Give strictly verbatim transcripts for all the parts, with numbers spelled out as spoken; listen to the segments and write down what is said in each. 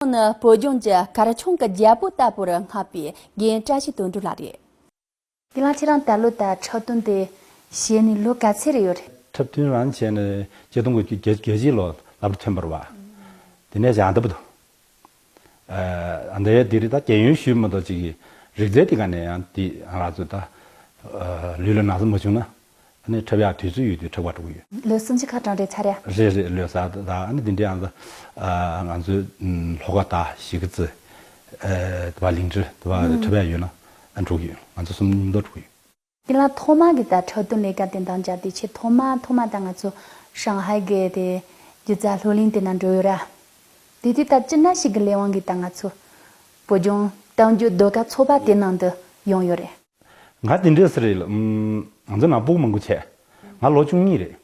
ཁོང་ནི་བོད་ལྗོངས་ཀྱི་གར་ཆུང་གི་རྒྱལ་པོ་ལྟ་བུར་བསྔགས་པའི་རྒན་བཀྲ་ཤིས་དོན་གྲུབ་ལགས་རེད། དེ་ལ་ཁྱེད་རང་ད་ལོ་ད་འཁྲབ་སྟོན་དེ་བྱས་ནས་ལོ་ག་ཚོད་རེ་ཡོད་རེད། འཁྲབ་སྟོན་རང་བྱས་ནས་ཆིག་སྟོང་དགུ་བརྒྱ་བརྒྱད་ཅུ་ལོ་ལ་བར་ཐོན་པ་རེད་བ། དེ་ནས་ཡང་འདི་བར་དུ། ཨ་འདི་དེ་རིང་ད་རྒན་ཡོལ་ཞུས་མ་གཏོགས་ཅིག་རིག་རྩལ་དེ་ག་ནས་ཡང་དེ་ང་རང་ཚོ་ད་ལུས་ལ་ན་ཚ་མ་བྱུང་ན་ཨ་ནི་འཁྲབ་ཡག་དུས་ཚོད་ཡོད་དུས་འཁྲབ་ག་འགྲོ་གི་ཡོད། ལོ་སུམ་ཅུ་ཁ་གྲངས་རེད་ཚར་ཡ། རེད་རེད། ལོ་གསར་ད་ཨ་ནི་དེ་འདྲའི་ཡང་ད་ང་ཚོའི་ལྷོ་ཁ་དང་གཞིས་ཀ་རྩེ་དེ་བ་གླིང་ཁྲི་དེ་བ་འཁྲབ་ཡག་ཡོད་ན་ཨ་འགྲོ་གི་ཡོད། ང་ཚོ་གསུམ་མཉམ་དུ་འགྲོ་གི་ཡོད། དེ་ལ་ཐོག་མ་གི་ད་འཁྲབ་སྟོན་ལས་ཀ་དེ་འདང་རྒྱག་དུས་ཆེས་ཐོག་མ་ཐོག་མ་ད་ང་ཚོ་ཧྲང་ཧའེ་གི་དེ་སྒྱུ་རྩལ་སློབ་གླིང་དེ་ན་འགྲོ་ཡོད་ར། དེ་དུས་ད་ཅི་འདྲ་ཞིག་གི་ལས་དབང་གིས་ད་ང་ཚོ་བོད་ལྗོངས་གཏམ་རྒྱུད་ཟློས་གར་ཚོགས་པ་དེ་ནང་དུ་ཡོང་ཡོད་རེད། ང་དེ་འདྲས་རེད་ལ། ང་ཚོ་ནང་སྤུ་གུ་མང་པོ་བྱས། ང་ལོ་བཅུ་གཉིས་རེད།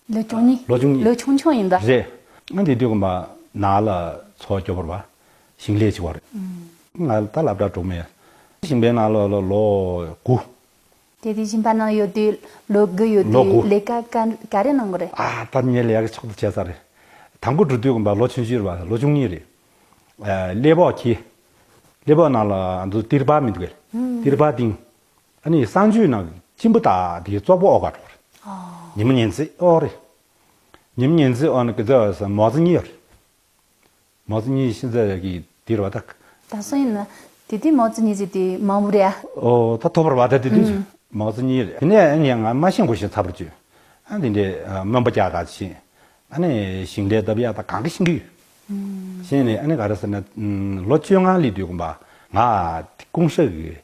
ལོ་བཅུ་གཉིས། ལོ་བཅུ་གཉིས། ལོ་ཆུང་ཆུང་ཡིན་པ། རེད། ང་དེ་དུས་ཀྱི་མ་ནང་ལ་འཚོ་སྐྱོ་བོར་བ། ཞིང་ལས་བྱེད་པ་རེད། ང་ད་སློབ་གྲྭ་གྲོགས་མེད། ཞིང་པའི་ནང་ལོ་ལོ་ལོ་དགུ། དེ་དུས་ཞིང་པ་ནང་ཡོད་དུས་ལོ་དགུ་ཡོད་ལོ་དུས་དགུ། ལས་ཀ་ག་ག་རེ་གནང་གི་རེད། ཨ་ད་ངས་ལས་ཀ་ཆོག་ཏུ་བྱས་ས་རེད། དང་པོ་འགྲོ་དུས་ཀྱི་མ་ལོ་ཆུང་ཆུང་རེད་བ། ལོ་བཅུ་གཉིས་རེད། ཨ་གླེ་ཕོགས་ཁྱེར། གླེ་ཕོགས་ནང་ལ་འདུ་ཏིར་པ་མི་འདུག་གས། ཏིར་པ་ཏིང་། ཨ་ནི་གསང་སྤྱོད་ནང་གི་གཅིན་པ་དང་དེའི་བཙོག་པ་ཨོ་ག་འགྲོ་རེད། ཉི་མ་ཉིན་ཚེ་ཨོ་རེད། ཉི་མ་ཉིན་ཚེ་ཨོ་ནི་གི་ཚེ་ཨོ་ས་མོ་ཙི་གཉིས་ཡོད་རེད། མོ་ཙི་གཉིས་ཤི་ཚེ་གི་དེ་རེད་བ་ད། ད་སོང་ཡིན་ན་དེ་དུས་མོ་ཙི་གཉིས་ཟེར་དུས་མང་པོ་རེད་ཨ། ཨོ་ད་ཐོབ་པར་བ་ད་དེ་དུས་མོ་ཙི་གཉིས་རེད། དེ་ནས་ཨ་ནི་ང་མ་ཤེས་གོ་ཤེས་ཚ་བར་བཅོས། ཨ་འདི་འདྲའི་སྨོན་པ་རྒྱག་ག་ཕྱིན། ཨ་ནི་ཞིང་ལས་བཏབ་ཡག་ད་གང་གི་ཤེས་ཀྱི་ཡོད། ཤེས་ནས་ཨ་ནི་ག་རེ་ཟེར་ན་ལོ་བཅོ་ལྔ་སླེབས་དུས་གོམ་པ་ང་ཀུང་ཧྲེ་གི་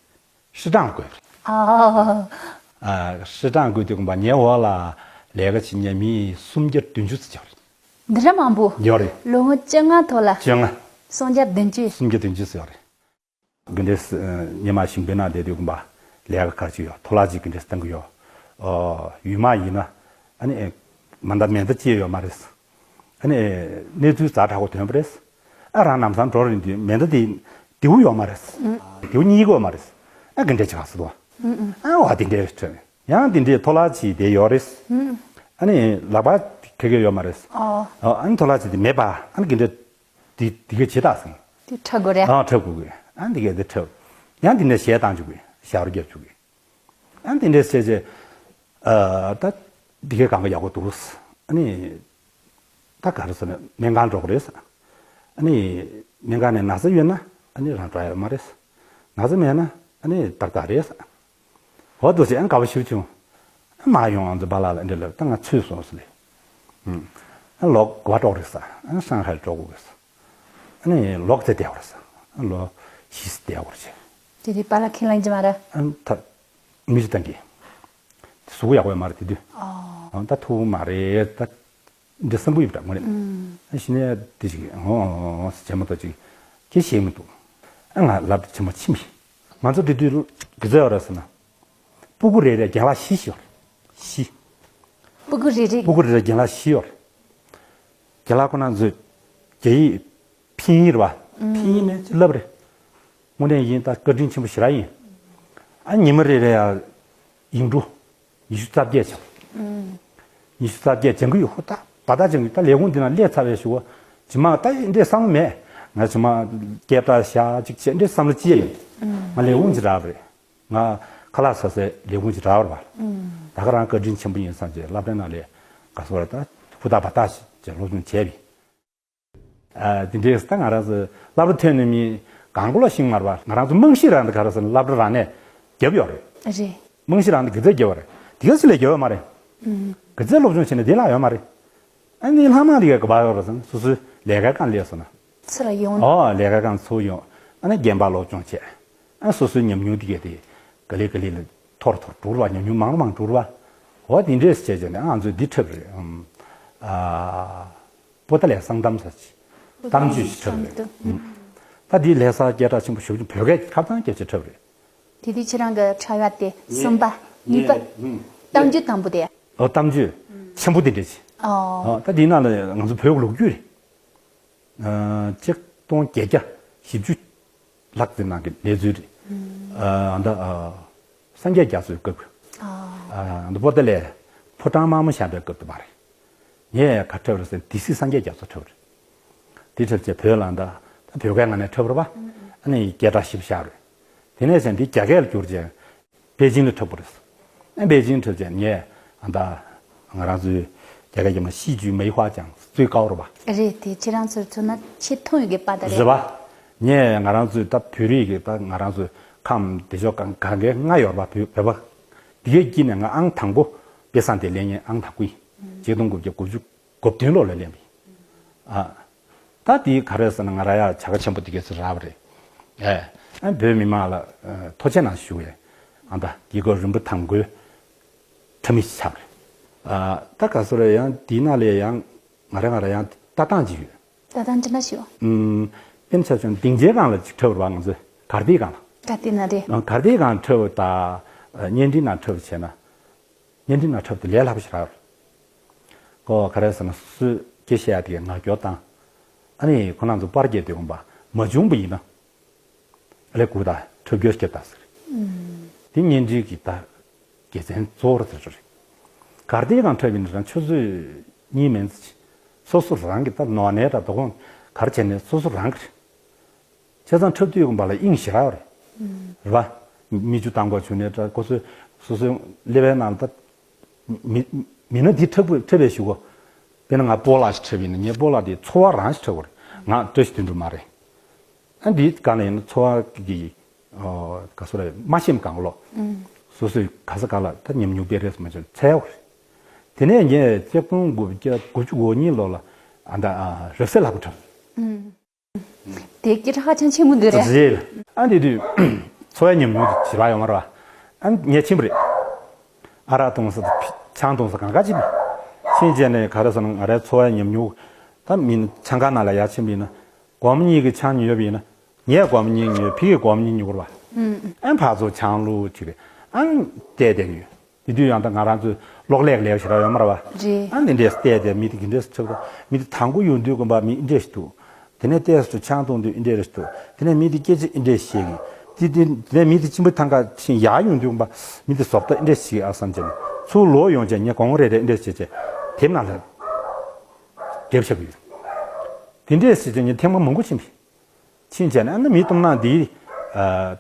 ཧྲི་ཀྲང་བགོས་རེད། ཨ། ཨ་ཧྲི་ཀྲང་བགོས་དུས་གོམ་པ་ངའི་འོག་ལ་ལས་ཀ་བྱེད་མཁན་མི་སུམ་བརྒྱ་བདུན་ཅུ་ཙམ་ཡོད་རེད། འདི་འདྲ་མང་པོ། ཡོད་རེད། ལོ་ངོ་བཅོ་ལྔ་ཐོག་ལ། བཅོ་ལྔ། སུམ་བརྒྱ་བདུན་ཅུ། སུམ་བརྒྱ་བདུན་ཅུ་ཙམ་ཡོད་རེད། གི་འདྲས་ཉི་མ་ཞིང་པའི་ནང་བསྡད་དུས་གོམ་པ་ལས་ཀ་ག་རེ་བྱེད་ཀྱི་ཡོད། ཐོ་ལག་ཅིག་གི་འདྲས་བཏང་གི་ཡོད། ཨོ་ཡུལ་མ་ཡིན་ན་ཨ་ནི་མ་མཐའ་མེ་མདའ་ཅི་ཡང་ཡོད་མ་རེད། ཨ་ནི་གནས་ཚུལ་ཛ་དྲག་པོ་ཐོན་པ་རེད། ཨ་རང་ལམ་སང་འགྲོ་རན་དུས་མེ་མདའ་དེ་མདེའུ་ཡོད་མ་རེད། མདེའུ་གཉིས་ཀ་ཡོད་མ་རེད། ཨ་གི་འདྲས་ཅིག་ག་སི་དོ། ཨ་བ་དེ་འདྲས་ཁྲོད་ཡང་དེ་འདྲས་ཐོ་ལག་ཅིག་དེ་ཡོད་རེད། ཨ་ནི་ལག་པ་ག་གེ་ཡོད་མ་རེད། ཨ་ནི་ཐོ་ལག་ཅིག་དེ་མེད་པ་ཨ་ནི་གི་འདྲས་དེ་དེ་ག་བྱེད་དག་སེང་། དེ་འཁྲབ་དགོས་རེད། ཨ་འཁྲབ་དགོས་གི། ཨ་འདི་གས་དེ་འཁྲབ། ཡང་འདི་ནས་གཞས་བཏང་བཅུག་གི། ཞབས་བྲོ་རྒྱབ་བཅུག་གི། ཨ་འདི་འདྲས་བྱས་རྗེས། ཨ་ད་འདི་གས་གང་ག་ཡག་པོ་འདུག་ཨ་ནི་ད་ག་རེ་ཟེར་ན་སྨན་ཁང་འགྲོ་གི་རེད། ཨ་ནི་སྨན་ཁང་ནས་ན་ཚ་ཡོད་ན་ཨ་ནི་རང་འགྲོ་ཡ་ཡོད་མ་རེད། ན་ཚ་མེད་ན་ཨ་ནི་ཏག་ཏག་རེད། འོ་འདུག་སེ་ཨ་དགའ་པོ་ཞེ་པོ་བྱུང་། ཨ་མ་ཡོང་ཨ་ཚོ་པཱ་ལགས་ལ་འདི་ལབ་ད་ང་ཚོད་སོང་ཟེར་ལེ། ཨ་ལོག་གོ་བ་འགྲོ་རེད་ས། ཨ་ཧྲང་ཧའེ་འགྲོ་དགོས་རེད་ས། ཨ་ནི་ལོག་ཚེ་བསྡད་དགོས་རེད་ས། ཨ་ལོ་ཤི་སེ་བསྡད་དགོས་རེད་ཅེ། དེ་དུས་པཱ་ལགས་ཁས་ལེན་གྱི་མ་རེད། ཨ་ད་མི་ཞིག་བཏང་གི། དེ་གཟུགས་ཡག་པོ་ཡོད་མ་རེད་དེ་དུས། ཨ་ད་ཐུག་མ་རེད་ད། འདི་བསམ་གི་ཡོད་པ་འདྲ་མ་རེད། ཨ་ཤི་ནས་དེ་ཅིག་ཨོ་ཨོ་ཨོ་ཟེར་བྱས་མ་གཏོགས་ཅིག་ཁྱེད་ཤེས་མི་འདུག་ཨ་ང་ལབ་དེ་ཆེན་མོ་ཕྱིན་པས། ང་ཚོ་དེ་དུས་གི་ཚོད་ཡོད་རེད་ཟེར་ན། སྤུ་གུ་རེ་རེ་རྒན་ལགས་བཞི་ཞིག་ཡོད་རེད། བཞི། སྤུ་གུ་རེ་རེ། སྤུ་གུ་རེ་རེ་རྒན་ལགས་བཞི་ཡོད་རེད། རྒན་ལགས་ཁོ་ན་ཚོས་རྒྱ་ཡིག་ཕིན་ཡིག་རེད་བ། ཕིན་ཡིག་ནས་ཅིག་ལབ་རེད། དངོས་གནས་ཡིན་ད་བཀའ་དྲིན་ཆེན་པོ་ཞེ་དྲག་ཡིན། ཨ་ཉི་མ་རེ་རེ་ཡ་ཡིག་འབྲུ་ཉི་ཤུ་རྩ་བརྒྱད་ཆགས། ཉི་ཤུ་རྩ་བརྒྱད་སྦྱང་གི་ཡོད་ཧུ་ད་བ་ད་སྦྱང་གི་ད་ལས་ཁུངས་འདི་ན་སླེབས་ཚར་བའི་ཞུ་བ། ཇི་མ་ད་འདྲས་བསམ་བློ་མེད། ང་ཇི་མ་སྐད་གྲགས་ཤ་ཅིག་བྱས་འདྲས་བསམ་བློ་ཅི་ཡ་ཡིན། ང་ལས་ཁུངས་ཅི་རག་པ་རེད། ང་ཁ་ལག་ཟ་སའི་ལས་ཁུངས་ཅི་རག་པ་རེད། ད་ག་རང་བཀའ་དྲིན་ཆེན་པོ་ཡིན་བསམ་བྱས་སློབ་གྲྭའི་ནང་ལས་ག་སོ་ར་ད་ཧུ་ད་བ་ད་ཞིག་བྱས་སློབ་སྦྱོང་བྱས་པས། ཨ་དེ་འདྲའི་ད་ང་རང་ཚོ་སློབ་གྲྭ་ཐོན་ནས་མི་གང་གོ་ལ་ཤིང་མར་བ་ང་རང་ཚོ་རྨང་གཞི་རང་དེ་ག་རེ་ཟེར་ན་སློབ་གྲྭ་རང་ནས་བརྒྱབ་ཡོད་རེད། རེད། རྨང་གཞི་རང་དེ་གི་ཚད་བརྒྱབ་པ་རེད། དེ་ག་སི་ལས་བརྒྱབ་ཡོད་མ་རེད། གི་ཚད་སློབ་སྦྱོང་བྱས་ནས་དེ་ལ་ཡོད་མ་རེད། ཨ་ནི་ལྷག་མ་དེ་ག་ག་པ་ཡོད་རེད་ཟེར་ན་སོ་སོའི་ལས་ཀའི་སྒང་སླེབས་སོང་ན། ཚུར་ལ་ཡོང་། ཨོ་ལས་ཀའི་སྒང་ཚུར་ཡོང་། ཨ་ནི་རྒན་པ་སློབ་སྦྱོང་བྱས། ཨ་སོ་སོའི་ཉམས་མྱོང་དེ་གས་དེ་ག་ལེ་ག་ལེ་ལ་ཐོར་ཐོར་འགྲོ་བ་ཉམས་མྱོང་མང་མང་འགྲོ་བ། འོ་དེ་འདྲས་བྱས་བྱས་ནས་ང་ཚོས་འདི་འཁྲབ་རེད། ཨ། པོ་ཏཱ་ལའི་གསང་གཏམ་ཟེར་ཅིག་གཏམ་རྒྱུད་ཅིག་འཁྲབ་རེད། ད་འདི་ལྷ་ས་སྐད་གྲགས་ཆེན་པོ་ཞེ་པོ་ཅིག་བོད་སྐད་ཁ་བྱང་སྐད་ཆ་འཁྲབ་རེད། དེ་དུས་ཁྱེད་རང་གི་འཁྲབ་ཡག་དེ་གསུམ་པ་གཉིས་པ་གཏམ་རྒྱུད་དང་པོ་དེ། ཨོ་གཏམ་རྒྱུད་ཆེན་པོ་དེ་འདྲ་ཅིག་ཨོ། ད་འདི་ནང་ལ་ང་ཚོ་བོད་ཀྱི་ལོ་རྒྱུས་རེད། ཆིག་སྟོང་བརྒྱད་བརྒྱ་བཞི་བཅུ་ལྷག་ཙམ་ནང་གི་གནས་ཚུལ་རེད། ཨ་ད་སངས་རྒྱས་རྒྱ་མཚོའི་སྐབས། ཨ་ད་པོ་ཏཱ་ལའི་ཕོ་བྲང་དམར་མོ་བཞེངས་པའི་སྐབས་དུ་མ་རེད། ངས་ག་འཁྲབ་རེད་ཟེར་ན་སྡེ་སྲིད་སངས་རྒྱས་རྒྱ་མཚོ་འཁྲབ་རེད། དེ་འཁྲབ་བྱས་བོད་ལ་ད་ བོད་སྐད་ནང་ནས་འཁྲབ་རེད་པ། ཨ་ནི་སྐད་གྲགས་ཞེ་པོ་ཆགས་རེད། དེ་ནས་བྱས་འདི་རྒྱ་སྐད་ལ་བསྒྱུར་བྱས་པེ་ཅིང་ལ་འཁྲབ་པ་རེད། ཨ་པེ་ཅིང་འཁྲབ་བྱས་ངས་ཨ་ད་ང་རང་ཚོའི་རྒྱ་སྐད་ཀྱི་མ་戏剧美化奖最高རེད་པ། རེད། དེ་ཁྱེད་རང་ཚོར་མཚོན་ན་ཆེས་མཐོང་ཡོད་པའི་པ་ད་རེད། རེད་པ། ངས་ང་རང་ཚོའི་ད་བོད་རིགས་ཀྱི་ད་ང་རང་ཚོའི་ཁམས་བདེ་མཆོག་གང་ག་གའི་ལྔ་ཡོད་རེད་པ། བོད་བོད་པ། དེ་གའི་དཀྱིལ་ནས་ང་ཨང་དང་པོ་དཔེ་བཟང་དེ་ལེན་མཁན་ཨང་དང་པོ་ཡིན། ཆིག་སྟོང་དགུ་བརྒྱ་དགུ་བཅུ་གོ་བདུན་ལོ་ལ་ལེན་པ་ཡིན། ཨ། ད་དེ་ག་རེ་ཟེར་ན་ང་རང་ཡ་བྱ་དགའ་ཆེན་པོ་དེ་གས་སུ་རག་པ་རེད། ཨེ། ཨ་བོད་མི་མང་ལ་ཨ་ཐུགས་རྗེ་གནང་ཞུ་ཡས། ཨ་ད་དེ་གོ་རིམ་པ་དང་པོའི་འཁྲབ་མི་ཞིག་ཆགས་པ་རེད། ཨ་ད་ག་སོ་རེ་ཡང་དེའི་ནང་ལས་ཡང་ང་རང་ང་རང་ཡང་ལྟ་སྟངས་ཅིག་ཡོད། ལྟ་སྟངས་ཅི་འདྲ་ཞིག་ཡོད། ཨུམ། དཔེར་ན་ཆ་བཞག་ན་སྡིངས་ཆའི་སྒང་ལ་ཅིག་འཁྲབ་པ་རེད་པ། ང་ཚོས་གར་སྟེགས་སྒང་ལ། གར་སྟེགས་ནང་རེད། ཨ་གར་སྟེགས་སྒང་འཁྲབ་པ་དང་བརྙན་འཕྲིན་ནང་འཁྲབ་པ་བྱས་ན། བརྙན་འཕྲིན་ནང་འཁྲབ་དེ་ལས་སླ་པོ་ཞིག་རེད། ཁོ་ག་རེ་ཟེར་ན་སུས་སྐད་བཤད་ཡ་དེ་གའི་ངག་སྐྱོར་བཏང་། ཨ་ནི་ཁོ་རང་ཚོ་པར་རྒྱག་དུས་ཙམ་པ་མ་བྱུང་པ་ཡིན་ན། ཨ་ལས་སྒུག་ད་འཁྲབ་སྐྱོར་བྱེད་ད་ཟེར། ཨུམ། དེ་བརྙན་འཕྲིན་གྱི་ད་དགེ་མཚན་གཙོ་བོ་རེད་ཟེར་རེད། གར་སྟེགས་སྒང་འཁྲབ་ཡིན་ན་རང་ཆུ་ཚོད་གཉིས་མིན་ཙམ་སོ་སོ་རང་གི་ད་ནོར་ནས་ད་དོ་དགོང་གར་བྱས་ནས་སོ་སོ་རང་གི་རེད། བྱས་ཙང་འཁྲབ་དུས་ཀྱི་བར་ལ་དབྱིངས་ཞེ་དྲག་རེད། རེད་པ། མི་བཅུ་དང་པོ་བྱུང་ནས་ད་ཁོ་ཚོས་སོ་སོའི་ཀླད་པའི་ནང་ལ་ད། མི་མི་སྣ་འདི་འཁྲབ་དགོས་འཁྲབ་པའི་གཞུག་གུ། དཔེར་ན་ང་སྤོ་ལགས་ཤིག་འཁྲབ་ཡིན་ན་ངས་སྤོ་ལགས་འདི་ཚོར་བ་རང་ཞིག་འཁྲབ་དགོས་རེད། ང་བཀྲ་ཤིས་དོན་གྲུབ་མ་རེད། ཨ་འདིའི་སྒང་ལ་ཡིན་ན་ཚོར་བ་གི་ཨོ་ག་སོ་རེད་མ་ཤེས་གང་ལོ། སོ་སོས་ག་ས་ག་ལ་ད་ཉམས་མྱོང་དཔེ་རེས་མ་བྱུང་འཚོལ་དགོས་རེད། དེ་ནས་ངས་ཆིག་སྟོང་དགུ་བརྒྱ་དགུ་བཅུ་གོ་གཉིས་ལོ་ལ་ཨ་ད་རབ་གསལ་ལྷག་པ་འཁྲབ། དེ་སྐད་གྲགས་ཧ་ཅང་ཆེན་པོ་འདི་རེད། རེད། ཨ་འདི་དུས་འཚོ་བའི་ཉམས་མྱོང་དེ་ཞེ་དྲག་ཡོད་མ་རེད་པ། ཨ་ངས་ཕྱིན་པ་རེད། ཨ་རག་བཏུང་ས་དང་ཆང་བཏུང་ས་གང་ག་ཕྱིན་པ། ཕྱིན་རྗེས་ནས་ག་རེ་ཟེར་ན་ང་རའི་འཚོ་བའི་ཉམས་མྱོང་ད་མི་ཆང་ཁང་ནང་ལ་ཡར་ཕྱིན་པ་ཡིན་ན་སྒོར་མོ་གཉིས་ཀྱི་ཆང་ཉོས་པ་ཡིན་ན་ངས་སྒོར་མོ་གཉིས་ཉོས་ཕ་གིས་སྒོར་མོ་གཉིས་ཉོ་དགོས་རེད་པ། ཨ་ཕར་ཚུར་ཆང་བླུགས་བྱས་ཨ་བལྟས་བསྡད་ཀྱི་ཡོད། དེ་དུས་ཡང་ད་ང་རང་ཚོའི་གློག་ཀླད་ལས་ཞེ་དྲག་ཡོད་མ་རེད་པ། རེད། ཨ་འདི་འདྲས་བལྟས་ཏེ་མི་དེ་གི་འདྲས་ཆགས་འདུག་མི་དེ་དང་པོ་ཡོང་དུས་དགོན་པ་མི་འདྲས་ཞིག་འདུག་དེ་ནས་ཏོག་ཙམ་ཆང་འཐུང་དུས་འདྲས་ཞིག་འདུག་དེ་ནས་མི་དེ་སྐད་ཆ་འདྲས་བཤད་གི་དེ་དེ་དེ་ནས་མི་དེ་གཅིན་པ་ཐང་ཀ་ཕྱིན་ཡར་ཡོང་དུས་དགོན་པ་མི་དེ་བཟོ་ལྟ་འདྲས་ཞིག་ཨ་བསམ་བྱས་ནས་ཚུར་ལོག་ཡོང་བྱས་ངས་གོང་རེ་རེ་འདྲས་བྱས་བྱས་དེབ་ནང་ལ་འདྲེབ་བཞག་གི་ཡོད། དེ་འདྲས་བྱས་བྱས་ངས་ཐེངས་མ་མང་པོ་ཕྱིན་པ། ཕྱིན་བྱས་ནས་ཨ་ནི་མི་གཏོང་ན་འདི་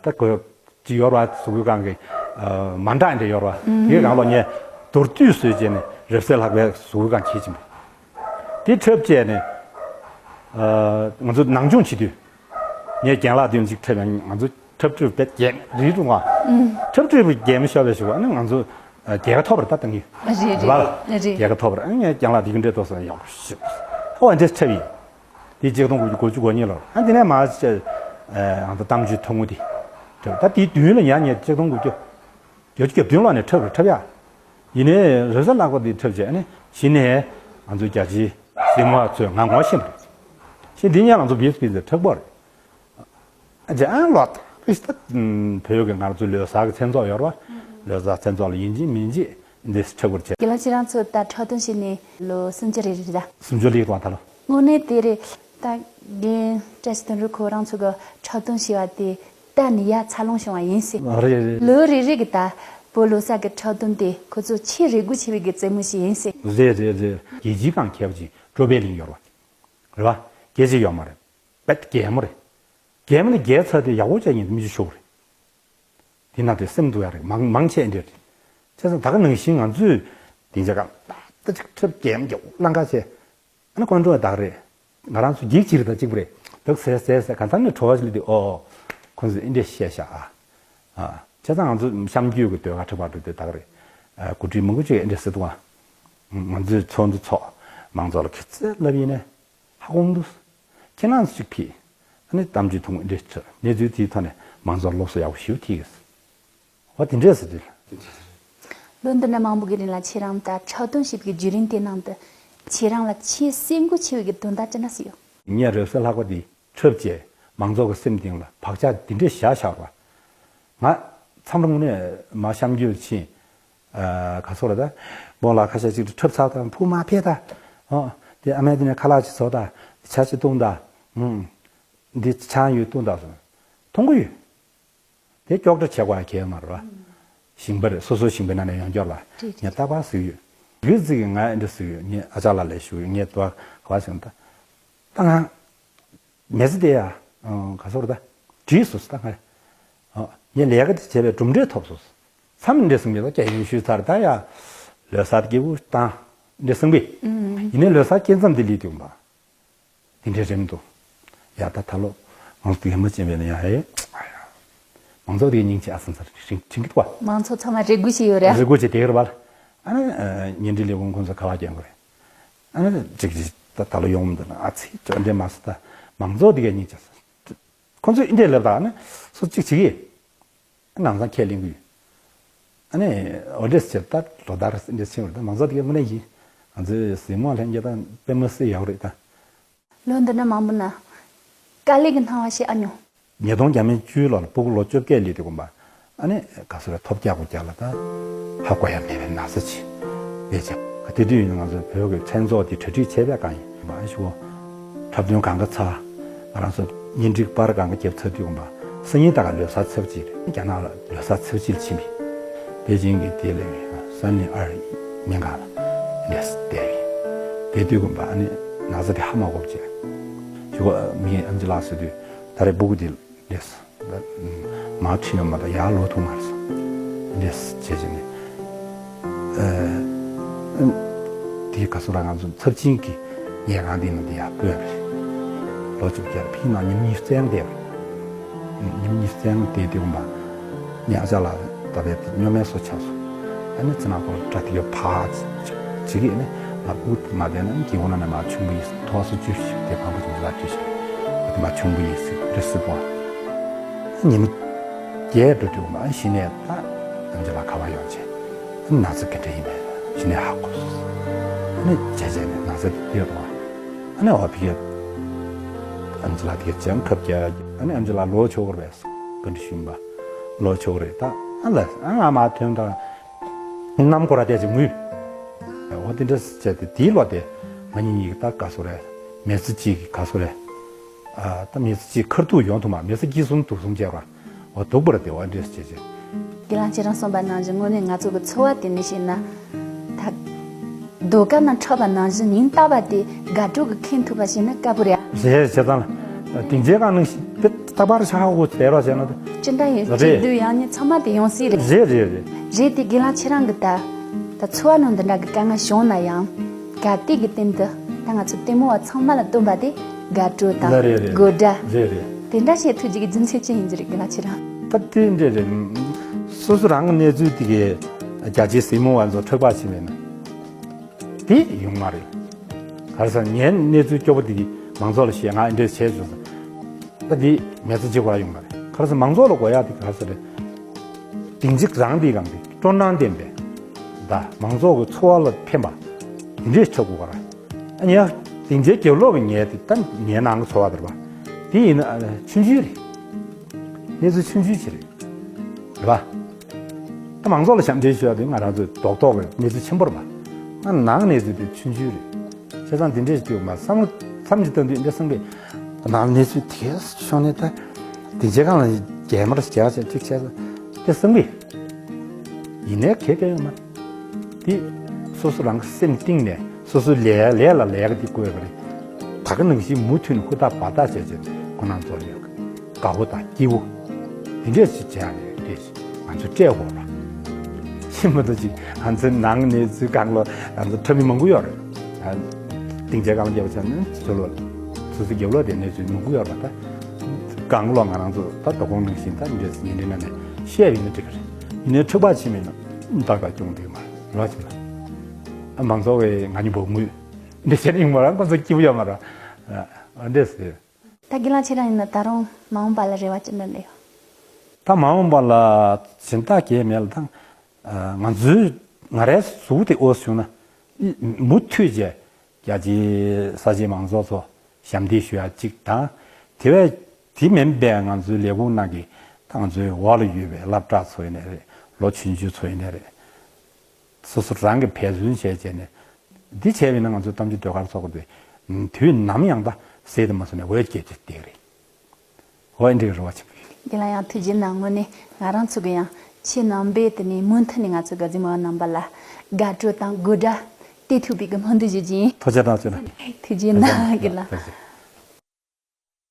ད་གོ་ཅི་ཡོར་བ་གཟུགས་པོའི་སྒང་གི་མ་འདྲ་འདྲ་ཡོར་བ་དེའི་སྒང་ལོ་ངས་མདོར་བསྡུས་བཟོས་བྱས་ནས་རབ་གསལ་ལྷག་པའི་གཟུགས་པོའི་སྒང་འཁྱེར་ཕྱིན་པ། དེ་འཁྲབ་བྱས་ནས་ང་ཚོ་ནང་སྦྱོང་བྱེད་དུས་ངས་རྒན་ལགས་དེ་ཅིག་འཁྲབ་ཡང་ང་ཚོ་འཁྲབ་ཁྲིད་དཔེ་རྒན་རིགས་རུང་བ། འཁྲབ་ཁྲིད་པའི་རྒན་མི་ཤོར་བའི་ཞུ་བ་ཨ་ནི་ང་ཚོ་རྒྱལ་ཁ་ཐོབ་པར་ད་བཏང་གི་རེད་རེད་རེད། རྒྱལ་ཁ་ཐོབ་པར་ཨ་ནི་ངས་རྒན་ལགས་དེ་གི་འདྲའི་ཏོག་ཙམ་ཡག་པོ་ཞིག་ཨོ་འདྲས་འཁྲབ་ཡིན། དེ་ཆིག་སྟོང་དགུ་བརྒྱ་དགུ་བཅུ་གོ་གཉིས་ལོར་ཨ་འདི་ནས་མ་ཨ་ད་གཏམ་རྒྱུད་ཐུང་ངུ་དེ་འཁྲབ་ད་དེའི་མདུན་ལ་ཡང་ངས་ཆིག་སྟོང་དགུ་བརྒྱ་བརྒྱད་ཅུ་གྱ་བདུན་ལོ་ནས་འཁྲབ་རེད་འཁྲབ་ཡ། ཡིན་ནའི་རེས་གཟའ་ལྷག་པ་དེ་འཁྲབ་བྱས་ཨ་ནི་གཞི་ནས་ང་ཚོའི་རྒྱ་ཆེའི་གཟིགས་མོ་བ་ཚོས་ང་ངོ་ཤེས་པ་རེད། ཞེས་འདི་ཉིད་ང་ཚོ་བིས་བིས་ཟེར་འཁྲབ་པ་རེད། ཨ་ཅེ་ཨ་ལོ་ད་རེས་ད་བོད་ཀྱི་ང་ཚོའི་ལོ་གསར་གྱི་མཚན་ཚོགས་ཡོད་རེད་བ། ལོ་གསར་མཚན་ཚོགས་ལ་ཡིན་གཅིག་མིན་གཅིག་འདི་འཁྲབ་པར་བྱེད། རྒན་ལགས་ཁྱེད་རང་ཚོ་ད་འཁྲབ་སྟོན་བྱས་ནས་ལོ་སུམ་ཅུ་རེ་རེ་རེད་ད། སུམ་ཅུ་ལེགས་བ་ད་ལོ། དངོས་གནས་དེ་རེད། ད་རྒན་བཀྲ་ཤིས་དོན་གྲུབ་ཁོ་རང་ཚོ་གི་འཁྲབ་སྟོན་བྱས་པ་དེ་ད་ནི་ཡ་འཚར་ལོངས་བྱུང་བ་ཡིན་སྲིད། རེད་རེད། ལོ་རེ་རེ་གི་ད་བོད་ལོ་གསར་གི་འཁྲབ་སྟོན་དེ་ཁོ་ཚོ་ཆེས་རེ་སྒུག་ཆེ་བའི་གི་རྩེད་མོ་ཞིག་ཡིན་སྲིད། རེད་རེད་རེད། རྒྱལ་སྤྱིའི་སྒང་ཁྱབ་ཅིང་ཀྲོ་པའི་གླིང་ཡོད་རེད་བ། རེད་བ། སྐད་ཆ་ཡོད་མ་རེད། དཔེ་གད་མོ་རེད། གད་མོ་ནི་གད་ཚར་དུས་ཡག་པོ་བྱས་ཉིན་མི་ཆུ་ཤོར་རེད། དེ་ན་དེ་སེམས་འདུག་ཡ་རེད་མང་མང་ཆེ་འདྲ་རེད། བྱས་ཙང་ད་ག་ནང་བཞིན་ང་ཚོས་དེང་ཆ་ག་ད་ཅིག་ཁྲབ་གད་མོ་རྒྱག་བླང་ཁ་བྱས། ཨ་ནི་ཀོན་ཀྲོ་བདག་རེད། ང་རང་ཚོ་འགྱིག་ཅིག་རེད་ད་གཅིག་པ་རེད། དག་ཟས་ཟས་ཟས་ག་ཚང་ནས་བྲོ་བ་ཞིག་ལ་དེ་ཨོ། ཁོང་ཚོས་ཨེ་འདྲས་བཤད་ཤག་ཨ། བྱས་ཙང་ང་ཚོ་གཤམ་རྒྱུད་ཀྱི་ཟློས་གར་ཁྲབ་པ་རེད་དེ་དག་རེད། གོ་སྒྲིག་མང་པོ་ཅིག་ཨེ་འདྲས་ཟེར་འདུག་ཨ། ང་ཚོས་ཚོགས་འདུ་ཚོགས་མང་ཚོགས་ལ་ཁེ་ཚེ་ལབ་ཡིན་ནས། ཧ་གོ་མི་འདུག་ཁྱེད་རང་ཚོ་ཅིག་ཕིག་ཨ་ནི་གཏམ་རྒྱུད་ཐུང་ངུ་འདི་ཚོ་གནས་ཚུལ་དེའི་ཐོག་ནས་མང་ཚོགས་སློབ་གསོ་ཡག་པོ་ཞིག་ཐེབས་ཀྱི། འོ་དེ་འདྲས་ཟེར་དུས། ལོ་འདི་འདྲ་མང་པོ་གི་རིང་ལ་ཁྱེད་རང་ད་འཁྲབ་སྟོན་བྱེད་པའི་བརྒྱུད་རིམ་དེ་ནང་དུ་ཁྱེད་རང་ལ་ཆེས་སེམས་འགུལ་ཆེ་བའི་གི་དོན་དག་ཅི་འདྲ་ཞིག་ཡོད། ངས་རེས་གཟའ་ལྷག་པ་འདི་འཁྲབ་བྱས་མང་ཚོགས་ཀྱི་སེམས་གཏིང་ལ་བག་ཆགས་འདི་འདྲས་བཞག་བཞག་པ། ང་མཚམས་རེ་དངོས་གནས་མ་གཤམ་རྒྱུད་ཕྱིན། ག་ཚོད་རེད་ད། སྤོ་ལགས་ཁ་ཤས་ཅིག་ཏུ་འཁྲབ་ཚར་དང་ཕུ་མ་ཕེ་ད། ཨོ། དེ་ཨ་མས་དེ་ནས་ཁ་ལག་ཅིག་བཟོ་ད། ཆ་ཅིག་བཏུང་ད། ཨུམ། འདི་ཆང་ཡོད་བཏུང་ད་སོང་། མཐོང་གི་ཡོད། དེ་ཀྱོག་ཀྲ་བྱེད་དགོས་ཡ་གལ་མ་རེད་བ། ཞིང་པ་རེད་སོ་སོའི་ཞིང་པའི་ནང་ནས་ཡོང་ཀྱོག་ལ། རེད་ངས་རྟག་པར་གཟིགས་ཡོད། ཡུལ་ཅིག་གིས་ང་འདི་གཟིགས་ཡོད་ངས་ཨ་ཅག་ལགས་ལས་ཞུ་ཡོད་ངས་དུ་བ་ག་བ་ཞིག་ད། ད་ང་། མེ་ཙི་དེ་ཡ། ཨ། ག་ཟེར་ད། བྲིས་སོང་ད་ང་། ཨ། ངས་ལས་ཀ་དེ་བྱས་པའི་གྲུབ་འབྲས་ཐོབ་སོང་། མཚམས་འདི་འདྲ་གསུངས་པས་ད་སྐྱ་ཡོན་ཞུས་ཚར། ད་ཡ་ལོ་གསར་སྐྱིད་པོ་བཏང་འདི་འདྲ་གསུངས་པས། ཨུམ། ཡིན་ནའི་ལོ་གསར་སྐྱེལ་མཚམས་འདི་ལས་དུས་པ། དེ་འདྲའི་རེད་མི་འདུག། ཡ་ད་ད་ལོ་མང་ཚོགས་དེ་ག་མ་ཅན་པས་ན་ཡ་ཧེ། མང་ཚོགས་དེ་སྙིང་རྗེ་ཨ་སང་སར་རིང་དྲན་གི་འདུག་བ། མང་ཚོགས་ཚང་མ་རེ་སྒུག་བྱས་ཡོད་རེད། རེ་སྒུག་བྱས་དེ་གར་བ། ཨ་ནི་ཉིན་རེ་ལས་ཁུངས་ཁོང་ཚོ་ཁ་བ་རྒྱག་དགོས་རེད། ཨ་ནི་ཅིག་ཅིག་ད་ད་ལོ་ཡོང་མི་འདུག་ན་ཨ་ཚེ་ཅོ་འདྲེ་མ་སོ་ད། མང་ཚོགས་དེ་ག་སྙིང་རྗེ་ས། ཁོང་ཚོས་ཨིན་འདྲེ་ལབ་ད་ཨ་ནི་སུ་ཅིག་བྱེད་གི། ནང་ཚང་ཁས་ལེན་གི་ཡོད། ཨ་ནི་འོ་འདྲས་ཟེར་ད་ལོ་ལྟར་འདྲས་ཕྱིན་པ་རེད། ད་མང་ཚོགས་དེ་གའི་དངོས་གནས་ཡིན། ང་ཚོའི་གཟིགས་མོ་ལྷན་རྒྱས་དང་དཔེ་མི་སྲིད་ཡག་རེད་ད། ལོ་འདི་ན་མང་པོ་ན། དཀའ་ལས་ཀྱི་སྣང་བ་ཞིག་ཨ་མྱོང་། ཉིས་སྟོང་བརྒྱ་མེད་བཅུ་ལོ་ལ་སྤུ་གུ་ལོ་བཅོ་བརྒྱད་སླེབས་དུས་དགོན་པ། ཨ་ནི་ག་སོ་རེ་ཐོབ་རྒྱག་པོ་རྒྱག་ལ་ད། ཧ་གོ་ཡ་མེད་པའི་ན་ཚ་ཆེ། ལས་བྱ་ག་དེ་དུས་ཡིན་ང་ཚོའི་བོད་ཀྱི་མཚན་ཚོགས་དེ་གྲ་སྒྲིག་བྱས་པའི་སྒང་ཡིན་པ་ཞུ། འཁྲབ་སྟོན་གང་ག་ཚར། ང་རང་ཚོ་གཉེན་སྒྲིག་པར་གང་ག་རྒྱབ་ཚར་དུས་དགོན་པ། སང་ཉིན་ད་ག་ལོ་གསར་ཚེས་གཅིག་རེད། རྒྱ་ནག་ལ་ལོ་གསར་ཚེས་གཅིག་ལ་ཕྱིན་པས། པེ་ཅིང་གི་དེ་ལས་སན་ལི་ཨར་སྨན་ཁང་ལ་ནས་བསྡད་པས། དེ་དུས་དགོན་པ་ཨ་ནི་ན་ཚ་དེ་ཧ་མ་གོ་བྱས། ཞུ་བ་མི་ཨམ་ཆི་ལགས་ཟེར་དུས་ད་རེས་སྤུ་གུ་དེ་ལས། མ་ཁྲིད་ཡོང་མ་གཏོགས་ཡར་ལོག་ཐུབ་མ་རེད་ཟེར། འདྲེས་བྱས་བྱས་ནས། ཨ། དེའི་ག་སོ་ར་ང་ཚོ་ཚབས་ཆེན་གྱི་ཉལ་ཁང་དེ་ནང་དེ་ཡར་སྤོས་པ་རེད། ལོ་བཅུ་བརྒྱད་ཕིན་ནང་ཉིན་གཉིས་བཙན་བསྡད་པ་རེད། ཉིན་གཉིས་བཙན་བསྡད་དེ་འོང་པ། ཉག་ཅག་ལ་ད་བས་སྨྱོ་མའི་སོ་ཆགས་སོང་། ཨ་ནི་ཚེ་ནག་པོ་དགྲ་དེ་ག་ཕ་ཅིག་ཅིག་ཡིན་ནི་ང་དབུགས་མ་བསྡད་ན་སྒེའུ་ཁུང་ནང་ནས་མར་ཆུང་བུ་ཡིས་ཐོག་སོ་བཅུ་བཞི་དེ་བང་པོ་ཅིག་ལ་བཅུ་བཞི་དེ་མར་ཆུང་བུ་ཡིས་སི་རི་སི་པོ། ཉིན་བརྒྱད་འགྲོ་དུས་མ་གཞི་ནས་ད་ཨམ་ཆི་ལགས་ཁ་པར་ཡོང་བྱས། ཨ་ནི་ན་ཚ་ག་འདྲ་ཡིན་མིན་གཞི་ནས་ཧ་གོ་སོང་། ཨ་ནི་བྱས་བྱས་ནས་ན་ཚ་དེ་ཡོད་རེད་བ། ཨ་ནི་འོ་ཕི་ཡ་ཨམ་ཆི་ལགས་དེ་ཅང་ཁབ་རྒྱག་ཨ་ནི་ཨམ་ཆི་ལགས་ལོ་ཆོག་གི་རེད་བཀའ་འདྲི་ཞུས་པ། ལོ་ཆོག་གི་རེད་ད། ཨ་ལ་ཨ་ང་མ་ཐོན་ད། གནམ་སྐོར་ར་བལྟས་ཅིག་ངུས། འོ་དེ་འདྲ་བྱས་ཏེ་དེའི་ལོ་དེ་ང་གཉིས་གཉིས་ཀྱི་ད་ག་སོ་རེད། མི་ཚེ་གཅིག་གི་ག་སོ་རེད། ཨ་ད་མི་ཚེ་གཅིག་ཁར་ཐུག་ཡོང་ཐུབ་མ་མི་ཚེ་སྐྱིད་གསུམ་དུག་གསུམ་བྱས་ར། འོ་སྡུག་པོ་ར་དེ་འོ་འདྲས་བྱས་བྱས། དགེ་ལགས་ཁྱེད་རང་གསུངས་པ་ནང་བཞིན་དངོས་གནས་ང་ཚོ་གི་འཚོ་བ་དེ་ནི་བཤད་ན། ད། ཟློས་གར་ནང་འཁྲབ་པ་ནང་བཞིན་ཉིན་རྟག་པ་དེ་དགའ་སྤྲོ་གི་ཁེངས་ཐུབ་པ་བྱས་ན་དཀའ་པོ་རེད་ཨ། རེད་བྱས་ཙང་། སྡིངས་ཆའི་སྒང་ནང་བཞིན་དེ་རྟག་པར་ཤ་ཁ་ཁོ་བལྟས་རོགས་བྱས་ན་ད། ཅི་འདྲ་ཡོད་རེད། སྐྱིད་སྡུག་ཡང་ཉིད་ཚང་མ་དེ་ཡོང་སྲིད་རེད། རེད་རེད་རེད། རེད་དེ་དགེ་ལགས་ཁྱེད་རང་གི་ད། ད་འཚོ་བ་ནང་འདི་འདྲ་གི་དཀའ་ངལ་བྱུང་ན་ཡང་། གར་སྟེགས་ཀྱི་སྟེང་དུ་ད་ང་ཚོ་ལྟད་མོ་བ་ཚང་མ་ལ་སྟོན་པ་དེ་དགའ་སྤྲོ་དང་ལ་རེད་རེད་དགོད་སྒྲ། རེད་རེད། དེ་འདྲ་བྱེད་ཐུབ་རྒྱུ་གི་རྒྱུ་མཚན་ཅི་ཡིན་རྒྱུ་རེད་དགེ་ལགས་ཁྱེད་རང་། ད་དེ་འདྲས་རེད། སོ་སོ་རང་གི་གནས་ཚུལ་དེ་གའི་རྒྱ་ཆེའི་གཟིགས་མོ་བ་ཚོ་འཁྲབ་པ་བྱེད་མེད་ན། དེ་ཡོང་མ་རེད། ག་རེ་ཟེར་ངའི་གནས་ཚུལ་སྐྱོ་པོ་དེ་གི་མང་ཚོགས་ལ་བཤད་ང་འདྲས་བྱས་བྱུང་ཟེར། ད་དེ་མི་ཚེ་གཅིག་པ་ཡོང་མ་རེད། ག་རེ་ཟེར་མང་ཚོགས་ལ་དགོས་ཡག་དེ་ག་རེ་ཟེར་རེད། སྡིངས་ཆ་རང་དེའི་སྒང་དེ་སྤྲོ་སྣང་ལྡན་པའི། ད་མང་ཚོགས་ཀྱི་འཚོ་བ་ལ་ཕན་པ། དེ་འདྲས་ཆགས་དགོས་ག་ར། ཨ་ཉལ། སྡིངས་ཆའི་རྒྱབ་ལོགས་ཀྱི་ངའི་དེ་ད་ངའི་ནང་གི་འཚོ་བ་དེ་རེད་པ། དེ་ཡིན་ན་ཨ་ཆུང་ཆུང་རེད། གནས་ཚུལ་ཆུང་ཆུང་ཅིག་རེད། རེད་པ། ད་མང་ཚོགས་ལ་ཞབས་འདྲེན་ཞུ་ཡག་དེ་ང་རང་ཚོའི་རྡོག་རྡོག་གི་གནས་ཚུལ་ཆེན་པོ་རེད་པ། ཨ་ནང་གནས་ཚུལ་དེ་ཆུང་ཆུང་རེད། བྱས་ཙང་དེ་འདྲས་ཞིག་དུས་མ་བསམ་བློ་མཚམས་ཅིག་བཏང་དུས་འདྲ་བསམ་པས། ནང་གནས་ཚུལ་དེ་ཤོར་ནས་ད། སྡིངས་ཆའི་སྒང་ལ་རྒྱལ་མར་རྒྱག་བྱས་ཅིག་བྱས་ཙང་དེ་བསམ་གི། ཡིན་ནའི་གལ་གལ་ཡོད་མ་རེད། དེ་སོ་སོ་རང་གི་སེམས་གཏིང་ནས་སོ་སོའི་ལས་ལས་ལ་ལས་ཀ་དེ་བཀོད་པ་རེད། ད་ག་ནང་བཞིན་མུ་མཐུད་ནས་ཧུར་ཐག་འབད་ཐག་བྱས་བྱས་ཁོ་རང་ཚོ་ལ་ཡོད་དགའ་བོ་དང་སྐྱིད་པོ། དེ་འདྲས་ཞིག་བྱས་ཡག་ཡོད་དེ་ང་ཚོ་སྤྲད་དགོས་ར། ཤི་མ་གཏོགས་ཅིག་ང་ཚོའི་ནང་གནས་ཚུལ་སྒང་ལ་ང་ཚོ་འཁྲབ་མི་མང་པོ་ཡོད་རེད། སྡིངས་ཆའི་སྒང་ལ་རྒྱབ་བྱས་ན་ཚོ་ལོ། སོ་སོའི་རྒྱབ་ལོགས་དེ་གནས་ཚུལ་མང་པོ་ཡོད་རེད་པ་ད། སྒང་ལོགས་ང་རང་ཚོ་ད་དོ་དགོང་ནང་བཞིན་ད་འདྲས་ཉིན་རེ་ནང་ནས་བཤད་ཡིན་ན་འགྲིག་གི་རེད། ཡིན་ནའི་འཁྲུག་པ་ཕྱིན་མིན་ན་ད་ག་སྐྱོང་འདུག་མ་རེད་ཅིག་ལ། ཨ་མང་ཚོགས་བས་ང་གཉིས་པོ་ངུས། འདི་བྱས་ནས་མ་རང་ཁོ་ཚོ་སྐྱིད་པོ་ཡོད་མ་རེད། ཨ་འདྲས་ཟེར། ད་དགེ་ལགས་ཁྱེད་རང་ཡིན་ན་ད་རུང་མ་འོངས་པ་ལ་རེ་བ་ཅི་འདྲ་འདྲ་ཡོད། ད་མ་འོངས་པ་ལ་སྦྱིན་བདག་གས་མེད་ལ་ད། ང་ཚོའི་ང་རའི་གཟུགས་དེ་ཨོ་བྱུང་ན། མུ་མཐུད་བྱས་རྒྱ་ཆེའི་ས་ཆའི་མང་ཚོགས་ཚོ་ཞབས་འདེགས་ཞུ་ཡ་གཅིག་དང་། དེ་བས་དེ་མིན་པའི་ང་ཚོའི་ལས་ཁུངས་ནང་གི་ད་ང་ཚོའི་འོག་ལ་ཡོད་པའི་སློབ་གྲྭ་ཚོ་ཡིན་ནའི་རེད། ལོ་ཆུང་ཆུང་ཚོ་ཡིན་ནའི་རེད། སོ་སོ་རང་གིས་འབད་བརྩོན་བྱས་བྱས་ནས། འདི་བྱས་པས་ན་ང་ཚོའི་གཏམ་རྒྱུད་ཟློས་གར་ཚོགས་པ་དེ་དུས་ནམ་ཡང་ད་ཟད་དུ་མ་སོང་ནས་འོད་སྐྱེད་ཀྱི་བསྡད་རེད། འོ་འདྲའི་རེ་བ་ཆེན་པོ་ཡོད། དེ་ལ་ཡང་ཐུགས་རྗེ་གནང་། དངོས་གནས་ང་རང་ཚོ་གི་ཡང་ཁྱེད་རྣམ་པས་དེ་ནས་མུ་མཐུད་ནས་ང་ཚོ་གི་གཟིགས་མོ་བ་རྣམ་པ་ལ་དགའ་སྤྲོ་དང་དགོད་སྒྲ་སྟེར་ཐུབ་པའི་གི་སྨོན་འདུན་ཞུ་རྒྱུ་ཡིན། ཐུགས་རྗེ་གནང་ཞུ་ན། ཐུགས་རྗེ་གནང་། དགེ་ལགས། ཐུགས་རྗེ།